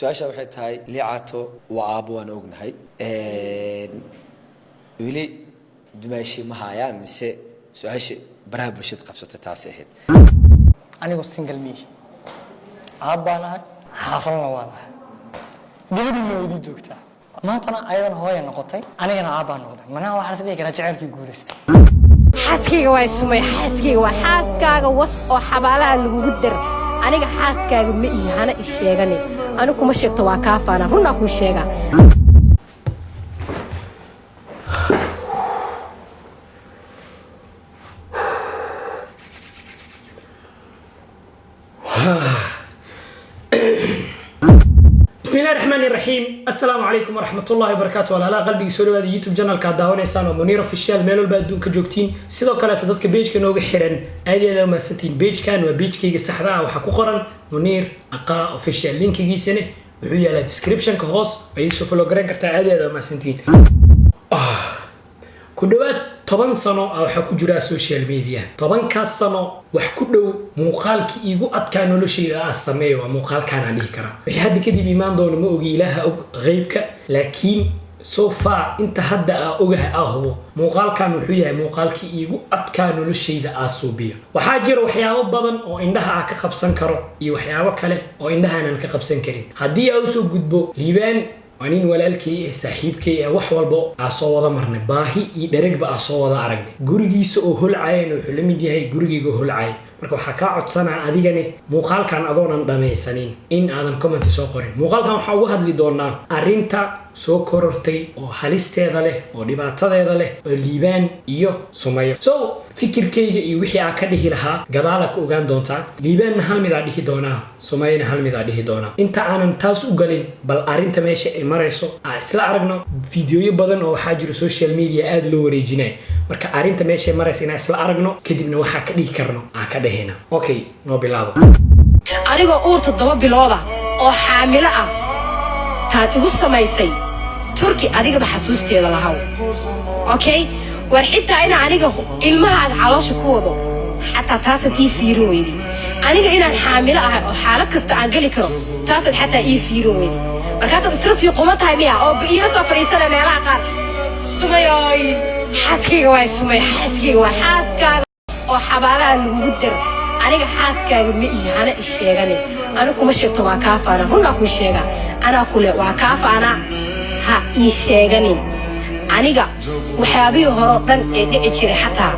Su-aasha waxay tahay, Liicato waa aabbo, waan ognahay. Weli dumaashi ma hayaa mise? Su-aasha baraha bulshada qabsatay taasi ahayd. Anigu single miihi, aab baan ahay, xaasalna waan ahay, gabadhiina way idii joogtaa. Maantana ayadana hooya noqotay, anigana aab baan noqday. Manaha waxaa is dhihi karaa jaceylkii guulaystay. Xaaskayga waa Sumay, xaaskayga waa xaaskaaga was oo xabaalaha lagugu dar. Aniga xaaskaaga ma ihi, hana is sheeganin. Anigu kuma sheegto, waa kaa faana, runaa kuu sheegaa. بسم الله الرحمن الرحيم، السلام عليكم ورحمة الله وبركاته. Walaalaha qalbiga, soo dhawaada YouTube channelka aad daawanaysaan oo Muniir Official. Meel walba adduunka joogtiin, sidoo kaleeto dadka page-ka nooga xiran, aad iyo aad umahadsantihiin. Page-kan waa page-kayga saxda ah, waxaa ku qoran Muniir Aqaa Official. Linkigiisana wuxuu yaalaa descriptionka hoos, waa iisoo follow garan kartaa. Aad iyo aad umahadsantihiin. Ku dhawaad 10 sano ah waxaa ku jira social media. 10kaas sano wax ku dhow, muuqaalkii iigu adkaa noloshayda aan sameeyo waa muuqaalkaan aan dhihi karaa. Wixii hadda kadib imaan doono ma ogi, Ilaaha og qeybka, laakiin so far inta hadda aa ogaha aa hubo, muuqaalkan wuxuu yahay muuqaalkii iigu adkaa noloshayda aa suubiyo. Waxaa jira waxyaabo badan oo indhaha aa ka qabsan karo iyo waxyaabo kale oo indhaha aanan ka qabsan karin. Haddii aa usoo gudbo Liibaan, waa nin walaalkay eh, saaxiibkay eh, wax walba aa soo wada marnay, baahi iyo dheragba aa soo wada aragnay. Gurigiisa oo holcayana wuxuu la mid yahay gurigayga oo holcaya. Marka waxaa kaa codsanaa adigane, muuqaalkan adoonan dhamaysanin in aadan comment soo qorin. Muuqaalkan waxaa uga hadli doonaa arrinta soo korortay oo halisteeda leh oo dhibaatadeeda leh oo Liibaan iyo Sumayo. So fikirkayga iyo wixii aa ka dhihi lahaa gadaala ka ogaan doontaa. Liibaanna hal mid aa dhihi doonaa, Sumayona hal mid aa dhihi doonaa. Inta aanan taas u galin, bal arrinta meesha ay marayso aa isla aragno. Fiidiyoyo badan oo waxaa jiro social media aada loo wareejinaya. Marka arrinta meeshay maraysa inaan isla aragno, kadibna waxaa ka dhihi karno aa ka dhehayna. Okay, noo bilaabo. Anigoo uur 7 bilooda oo xaamilo ah taad igu samaysay Turki, adigaba xasuusteeda lahaw. Okay, war xitaa inaa aniga ilmahaaga caloosha ku wado, xataa taasaad ii fiirin weyday. Aniga inaan xaamilo ahay oo xaalad kasta aan geli karo, taasaad xataa ii fiirin weyday. Markaasaad isla sii quman tahay miya oo iila soo fadhiisana meelaha qaar, "Sumayoy, xaaskayga waay, Sumay, xaaskayga waay." Xaaskaaga oo xabaalaha lagugu dar. Aniga xaaskaaga ma ihi, hana is sheeganin. Anigu kuma sheegto, waa kaa faana, runaa kuu sheegaa. Anaa kule waa kaa faana, ha ii sheeganin. Aniga waxyaabihii hore oo dhan ee dhici jiray xataa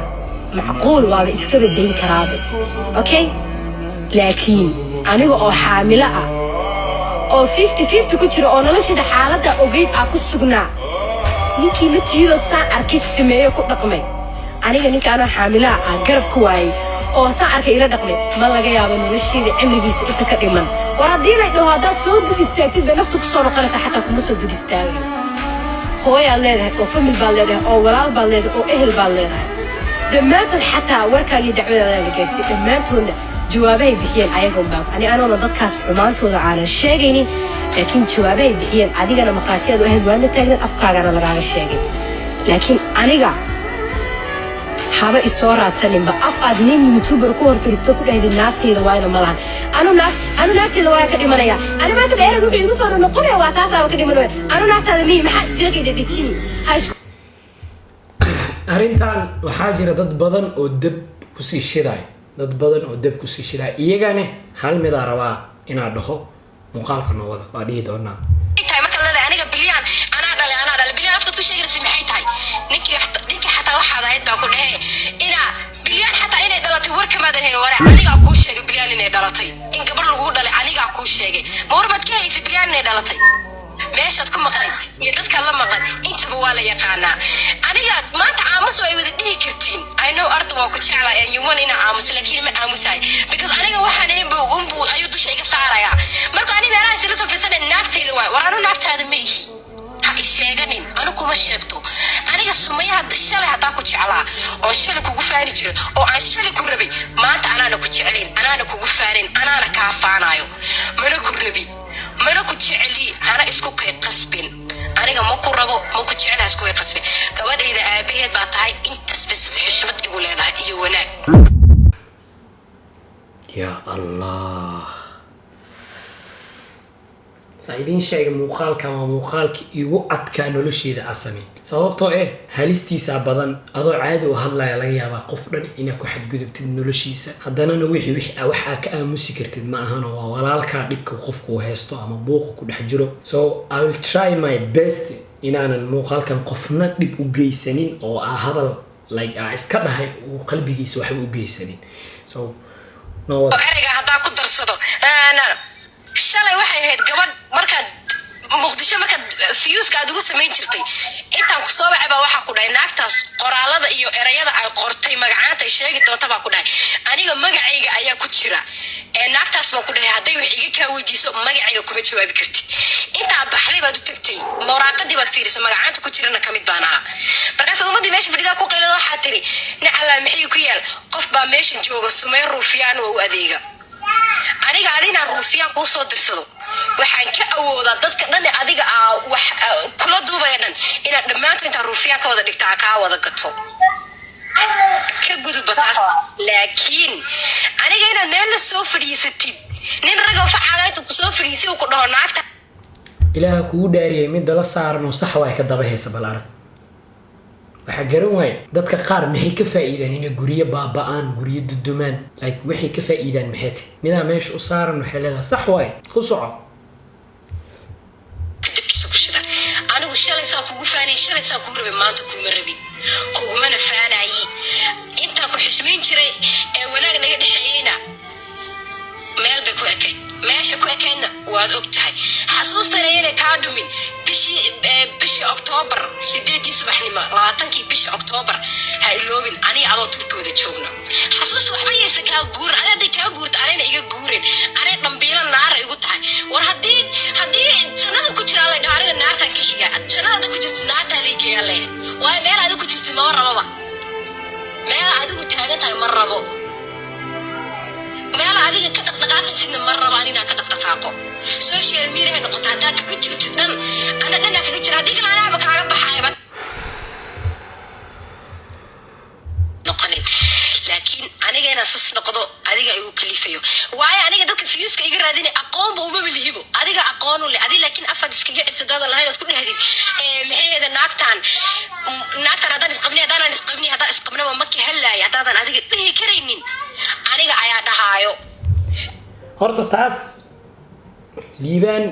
macquul waaba iska badayn karaaba, okay? Laakiin aniga oo xaamilo ah oo 50-50 ku jira oo noloshada xaaladda ogeyd aa ku sugnaa, ninkii matiidoo saan arkay sameeyo ku dhaqmay, aniga ninkaanoo xaamilaha ah garab ku waayey oo saan arkay ila dhaqmay, ma laga yaabo noloshayda cimrigiisa inta ka dhiman. War haddii lay dhaho haddaad soo dul istaagtid bay nafta kusoo noqonaysa, xataa kuma soo dul istaagayo. Hooyaad leedahay oo family baad leedahay oo walaal baad leedahay oo ehel baad leedahay. Dhammaantood xataa warkaagii dacwadaadaa la gaarsiiyey. Dhammaantoodna jawaabahay bixiyeen ayagoon baa ani anoona dadkaas xumaantooda aanan sheegaynin, laakiin jawaabahay bixiyeen adigana markhaatiyaad u ahayd, waana taagnan, afkaagana lagaaga sheegay. Laakiin aniga haba isoo raadsaninba af aad nin YouTuber ku hor fadhiisto ku dhahdid naagteyda waayna ma lahan. Anu naag, anu naagteeda waa ka dhimanaya. Anu maanta dheerag wuxuu igu soo noqonaya, waa taasaaba ka dhimanaya. Anu naagtaada mihi, maxaa iskaga dhedhejini ha isku Arrintan waxaa jira dad badan oo dab kusii shidaay, dad badan oo dab kusii shidaay. Iyagane hal midaa rabaa inaad dhaho. Muuqaalka noo wada, waa dhihi doonaa. Tahay marka leedahay aniga Bilyan anaa dhalay, anaa dhalay Bilyan, afkaad ku sheegaysa maxay tahay? Ninkii xataa waxaad ahayd baa ku dhehe inaa Bilyan xataa inay dhalatay war kamaadan hayn. Ware anigaa kuu sheegay Bilyan inay dhalatay, in gabar lagu dhalay anigaa kuu sheegay. Ma war maad ka haysay Bilyan inay dhalatay? Meeshaad ku maqlay iyo dadkaad la maqlay intaba waa la yaqaanaa. Aniga maanta aamus ay wada dhihi kartiin. I know arda waa ku jeclaa and you want inaa aamuso, laakiin ma aamusahay because aniga waxaan ahayn buu unbuu ayuu dusha iga saarayaa. Marka ani meelaha isla soo fiirsana naagtayda waay. War anu naagtaada ma ihi, ha i sheeganin. Anu kuma sheegto. Aniga Sumayaha shalay haddaa ku jeclaa oo shalay kugu faani jiray oo aan shalay ku rabay, maanta anaana ku jeclayn, anaana kugu faanin, anaana kaa faanayo. Mana ku rabi, mana ku jecli, hana isku kay qasbin. Aniga ma ku rabo, ma ku jecla, isku kay qasbin. Gabadhayda aabaheed baa tahay, intaas bas xushmad igu leedahay iyo wanaag. Ya Allah. Saa idiin sheegay, muuqaalkan waa muuqaalkii igu adkaa nolosheeda aa samey, sababtoo eh halistiisaa badan. Adoo caadi u hadlaya laga yaabaa qof dhan inaad ku xadgudubtid noloshiisa. Haddanana wixii wax aa ka aamusi kartid ma ahano, waa walaalkaa dhibka qofku uu haysto ama buuqa ku dhex jiro. So I will try my best inaanan muuqaalkan qofna dhib u geysanin oo aa hadal like aa iska dhahay uu qalbigiisa waxba u geysanin. So no. Oo ereyga haddaa ku darsado, shalay waxay ahayd gabadh markaad Muqdisho, markaad views-ka aad ugu samayn jirtay, intaan kusoo wacay baa waxaa ku dhahay naagtaas qoraalada iyo erayada ay qortay, magacaanta ay sheegi doonta baa ku dhahay, aniga magacayga ayaa ku jira ee naagtaas baan ku dhahay, hadday wax iga kaa weydiiso magacayga kuma jawaabi kartid. Intaa baxday baad u tagtay, mawraaqadii baad fiirisay, magacaanta ku jirana kamid baan ahaa. Markaasaad ummadii meesha fadhidaa ku qaylada, waxaa tiri, nacalaa maxay ku yaal, qof baa meesha jooga sumey ruufiyaan oo u adeega. Aniga adinaan ruufiyaan kuu soo dirsado, waxaan ka awoodaa dadka dhan ee adiga aa wax kula duubaya dhan inaad dhammaantood intaan ruufiyaan ka wada dhigta aa kaa wada gato. Ka gudubba taas, laakiin aniga inaad meel la soo fadhiisatid, nin raga facaaga intuu kusoo fadhiisay uu ku dhaho naagta Ilaaha kugu dhaariyay, midda la saaran oo sax waay ka daba haysa. Bal arag, waxaa garan waaye dadka qaar maxay ka faa'iidaan inay guryo baaba'aan, guryo dudumaan? Like, waxay ka faa'iidaan maxay tahay? Midaa meesha u saaran waxay leedahay sax waaye, ku soco. Dabkiisa ku shida. Anigu shalay saa kugu faanay, shalay saa kuu rabay, maanta kuma rabin, kugumana faanayi. Intaan ku xishmayn jiray ee wanaag naga dhexeeyeyna meel bay ku ekayd, meesha ku ekaydna waad og tahay. Xasuustana inay kaa dhumin, bishii Oktoobar 8-dii subaxnimo, 20-kii bisha Oktoobar, ha iloobin, aniga adoo Turkooda joogna. Xasuusta waxba yaysa kaa guurin. Adi hadday kaa guurta, anayna iga guurin, anay dhambiilo naara igu tahay. War haddii jannada ku jiraa lay dhaho, aniga naartaan ka xiga. Jannada hadda ku jirto naartaa liigeeyaa leh, waayo meel adigu ku jirtid maba rababa. Meel adigu taagan tahay ma rabo, meel adiga ka dhaqdhaqaaqaysidna ma rabo an inaan ka dhaqdhaqaaqo. Social media noqoto, haddaa kaga jirtid dhan, ana dhanaa kaga jira, haddii kale anaaba kaaga baxayaba noqonin. Laakiin aniga inaan sas noqdo adiga igu kalifayo, waayo aniga dadka views-ka iga raadinay aqoonba umaba lihibo, adiga aqoon u leh adi. Laakiin afaad iskaga cibsadaadan lahayn ood ku dhahdid, maxay ahayd naagtan, naagtan haddaan isqabnay, haddaanan isqabnay, haddaan isqabnaba ma ka helaaya, haddaadan adiga dhihi karaynin, aniga ayaa dhahaayo. Horta taas Liibaan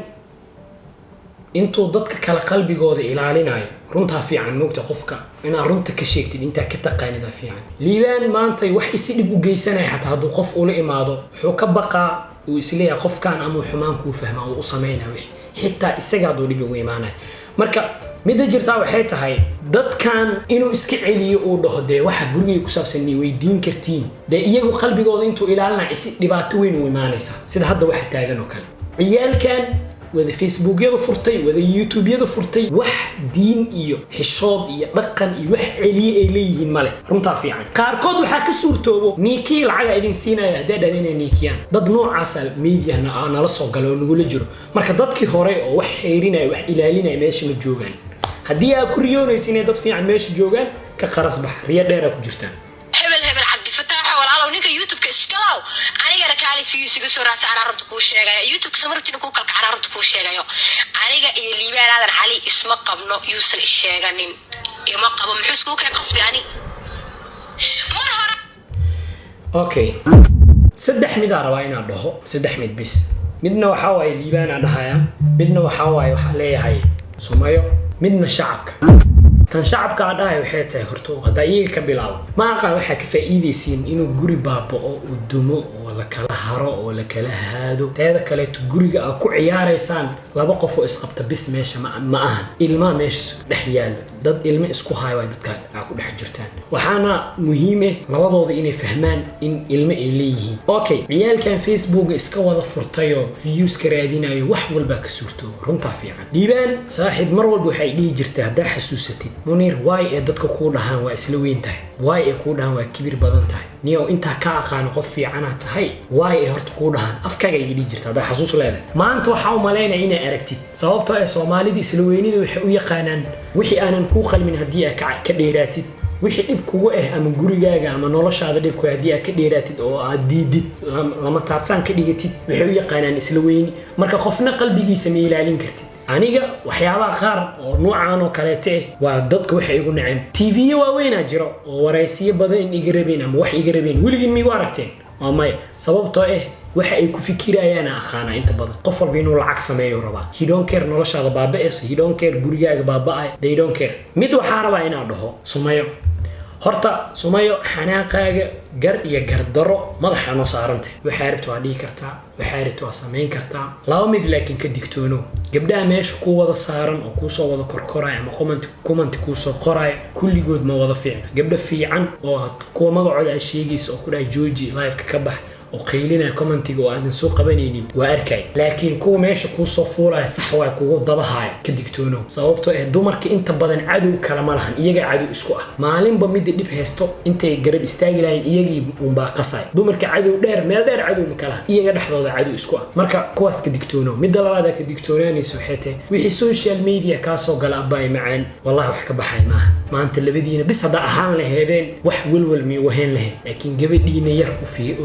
intuu dadka kale qalbigooda ilaalinayo, runtaa fiican moogta, qofka inaad runta ka sheegtid intaa ka taqaanidaa fiican. Liibaan maanta wax isi dhib u geysanaya xataa hadduu qof ula imaado, wuxuu ka baqaa, uu isleeyahay qofkan ama xumaan kuu fahmaa uu u sameynaa wix, xitaa isaga hadduu dhib ugu imaanaya. Marka midda jirtaa waxay tahay dadkan inuu iska celiyo, uu dhaho dee waxa gurigay ku saabsan may weydiin kartiin. Dee iyagu qalbigooda intuu ilaalinaya isi dhibaato weyn u imaanaysa, sida hadda waxa taagan oo kale. Ciyaalkan wada Facebookyada furtay, wada YouTubeyada furtay, wax diin iyo xishood iyo dhaqan iyo wax celiye ay leeyihiin male. Runtaa fiican, qaarkood waxaa ka suurtoobo niikii lacaga idin siinaya hadday dhahdeen inay niikiyaan. Dad noocaasa media nala soo gala oo nagula jiro. Marka dadkii hore oo wax xeerinaya, wax ilaalinaya meesha ma joogaan. Haddii aad ku riyoonaysa inay dad fiican meesha joogaan, ka qaras bax, riyo dheeraa ku jirtaan. Hebel hebel, Cabdifataaxo walaalow, ninka YouTube-ka iskalow, anigana kaali views iga soo raadsa. Anaa runta kuu sheegayo, YouTube-ka somarabtina kuu kalka, anaa runta kuu sheegayo. Aniga iyo Liibaan Aadan Cali isma qabno, yuusan isheeganin. Ima qabo, muxuu iskuu kay qasbi ani mar hore? Okay, saddex midaa rabaa inaan dhaho, saddex mid bis. Midna waxaa waaye Liibaanaa dhahaya, midna waxaa waaye waxaa leeyahay Sumayo, midna shacabka. Tan shacabka aa dhahay waxay tahay, horta haddaa iyaga ka bilaabo, ma aqaan waxaa ka faa'iidaysiin inuu guri baaba'o, uu dumo oo la kala haro oo la kala haado. Teeda kaleeto, guriga aad ku ciyaaraysaan laba qof oo isqabta bis meesha ma ahan, ilmaha meesha dhex yaalo, dad ilmo isku hayo waay dadka aa ku dhex jirtaan. Waxaana muhiim ah labadooda inay fahmaan in ilmo ay leeyihiin. Okay, ciyaalkan Facebooka iska wada furtayoo views ka raadinayo, wax walbaa ka suurtooba. Runtaa fiican. Liibaan saaxiib, mar walba waxay dhihi jirtay, haddaa xasuusatid, Muniir, waay ee dadka kuu dhahaan waa isla weyn tahay, waay ee kuu dhahaan waa kibir badan tahay, niyow intaa ka aqaano qof fiicana tahay, waay ee horta kuu dhahaan afkaaga iga dhihi jirta, haddaa xasuus leedahay. Maanta waxaa u malaynaya inay aragtid, sababtoo ee Soomaalida isla weynida waxay u yaqaanaan wixii aanan kuu qalmin haddii aad ka dheeraatid. Wixii dhib kugu ah ama gurigaaga ama noloshaada dhibku haddii aad ka dheeraatid oo aad diidid, lama taabtaan ka dhigatid, waxay u yaqaanaan isla weyni. Marka qofna qalbigiisa ma ilaalin kartid. Aniga waxyaabaha qaar oo nuucan oo kaleete ah waa dadka waxay igu naceen. TV waaweynaa jiro oo waraysiyo badan iga rabeen ama wax iga rabeen. Weligiin miigu aragteen? Waa maya. Sababtoo ah waxa ay ku fikirayaan aqaana. Inta badan qof walba inuu lacag sameeyo rabaa. He don't care noloshaada baaba'ayso, he don't care gurigaaga baaba'ay, they don't care. Mid waxaa rabaa inaa dhaho Sumayo. Horta Sumayo, xanaaqaaga gar iyo gardaro madaxa noo saarantay. Waxaa rabta waa dhihi kartaa, waxaa rabta waa samayn kartaa. Laba mid laakiin ka digtoono: gabdhaha meesha ku wada saaran oo kuusoo wada korkoraya ama comment kuusoo qoraya, kulligood ma wada fiicna. Gabdho fiican oo kuwa magacooda aad sheegaysa oo ku dhahay "Jooji liveka, ka bax" oo qaylinaya commentiga oo aadan soo qabanaynin waa arkay. Laakiin kuwa meesha kuusoo fuulaya, sax waay, kugu dabahaya, ka digtoonow. Sababtoo ah dumarka inta badan cadow kale ma lahan, iyagaa cadow isku ah. Maalinba midda dhib haysto intay garab istaagi lahayn, iyagii unbaa qasay. Dumarka cadow dheer, meel dheer cadow ma kalahan, iyaga dhexdooda cadow isku ah. Marka kuwaas ka digtoonow. Midda labaad ka digtoonaanaysa waxay tahay wixii social media kaasoo gala, abbaay macaan, wallahi wax ka baxay maaha. Maanta labadiina bis haddaa ahaan laheedeen, wax welwel mi wahayn lahayn, laakiin gabadhiina yar u fi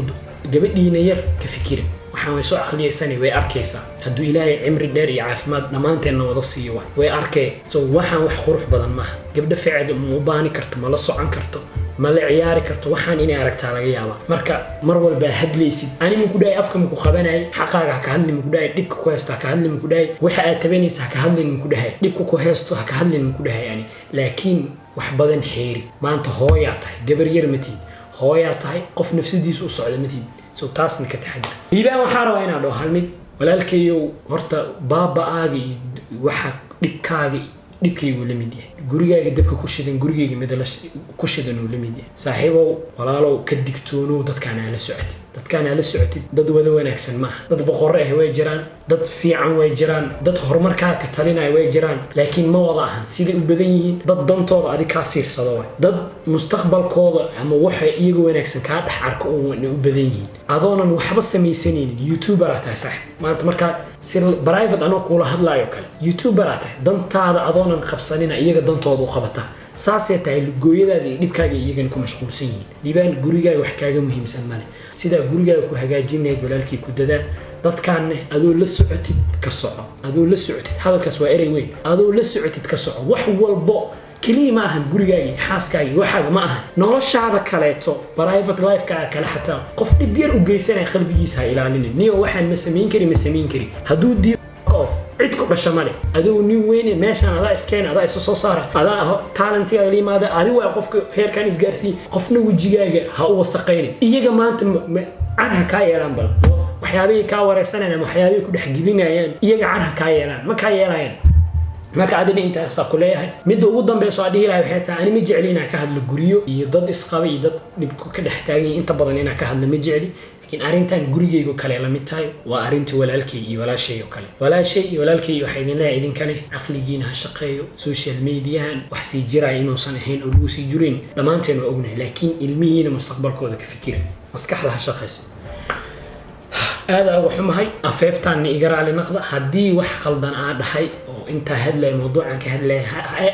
gabadhiina yar ka fikira. Waxaan way soo aqliyaysanay, way arkaysaa. Hadduu Ilaahay cimri dheer iyo caafimaad dhammaanteenna wada siiyo, waay way arkay. So waxaan wax qurux badan maaha. Gabdho ficed ma u baani karto, ma la socon karto, ma la ciyaari karto. Waxaan inay aragtaa laga yaabaa. Marka mar walbaa hadlaysid, ani maku dhahay afka maku qabanay, xaqaaga ha ka hadli maku dhahay, dhibka ku haysto ha ka hadli maku dhahay, waxa aad tabanaysa ha ka hadlin maku dhahay, dhibka ku haysto ha ka hadlin maku dhahay ani. Laakiin wax badan xeeri. Maanta hooyaa tahay, gabar yar matid, hooyaa tahay, qof nafsadiisa u socda matid. So taasna ka taxadir. Liibaan, waxaa rabaa inaan dhaho hal mid. Walaalkayow, horta baaba-aaga iyo waxa dhibkaaga dhibkaygu la mid yahay. Gurigaaga dabka ku shidan, gurigayga mid ku shidan uu la mid yahay. Saaxiibow, walaalow, ka digtoonow dadkaan aa la socotid. Dadkaan aa la socotid dad wada wanaagsan maaha. Dad boqorro ah way jiraan, dad fiican way jiraan, dad horumarkaa ka talinaya way jiraan, laakiin ma wada ahan. Siday u badan yihiin dad dantooda adig kaa fiirsado waay, dad mustaqbalkooda ama waxa iyaga wanaagsan kaa dhex arko uun u badan yihiin. Adoonan waxba samaysanaynin, YouTuber aa tahay, saaxib. Maanta markaa si private anoo kuula hadlaayo kale, YouTuber aa tahay, dantaada adoonan qabsanina iyaga dantooda u qabataa. Saasay tahay lugooyadaada iyo dhibkaaga iyagana ku mashquulsan yihiin. Liibaan, gurigaaga wax kaaga muhiimsan male. Sidaa gurigaaga ku hagaajin lahayd, walaalkii, ku dadaal. Dadkaanne adoo la socotid ka soco. Adoo la socotid, hadalkaas waa erey weyn. Adoo la socotid ka soco. Wax walbo keliya ma ahan gurigaagii, xaaskaagii, waxaaga ma ahan, noloshaada kaleeto, private lifekaaga kale, xataa qof dhib yar u geysanaya qalbigiisa ha ilaalinin. Niyo, waxaan ma samayn kari, ma samayn kari. Hadduu diido, off. Cid ku dhasha male. Adoo nin weyne meeshaan adaa iskeen, adaa isa soo saara, adaa aho talentigaaga la yimaada, adi waa qofka heerkan isgaarsiiye. Qofna wejigaaga ha u wasaqaynin. Iyaga maanta carha kaa yeelaan, bal waxyaabihii kaa wareysanayaan ama waxyaabihii ku dhex gelinayaan, iyaga carha kaa yeelaan, ma kaa yeelayaan. Marka adina intaasaa ku leeyahay. Midda ugu dambeyso aa dhihi lahay waxay tahay, ani ma jecli inaan ka hadlo guryo iyo dad isqaba iyo dad dhibku ka dhex taagan. Inta badan inaan ka hadlo ma jecli, laakiin arrintan gurigaygo kale la mid tahay. Waa arrinta walaalkay iyo walaashay oo kale. Walaashay iyo walaalkay, waxaa idin leeyahay, idinkane caqligiina ha shaqeeyo. Social mediahan wax sii jiraya inuusan ahayn oo lagu sii jirin dhammaanteen waa ognahay, laakiin ilmihiina mustaqbalkooda ka fikira. Maskaxda ha shaqeyso. Aada uga xumahay, afeeftaanna iga raali naqda haddii wax khaldan aa dhahay oo intaa hadlaya, mawduucan ka hadlaya,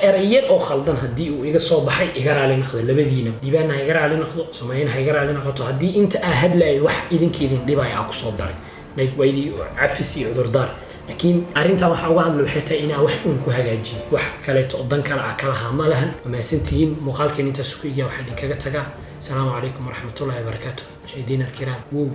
erey yar oo khaldan haddii uu iga soo baxay, iga raali naqda labadiina. Diibaanna ha iga raali naqdo, Samayna ha iga raali naqoto haddii inta aa hadlayo wax idinka idin dhibaya aa kusoo daray. Like, waa idii cafis iyo cudurdaar. Laakiin arrintan waxaa uga hadla waxay tahay inaa wax uun ku hagaajiyo, wax kaleeto oo dan kale ah kalahaa ma lahan. Waa mahadsantihiin. Muuqaalkeen intaas ku eegaya. Waxaa idinkaga tagaa asalaamu calaykum waraxmatullahi wabarakaatu, مشاهدينا الكرام. wow.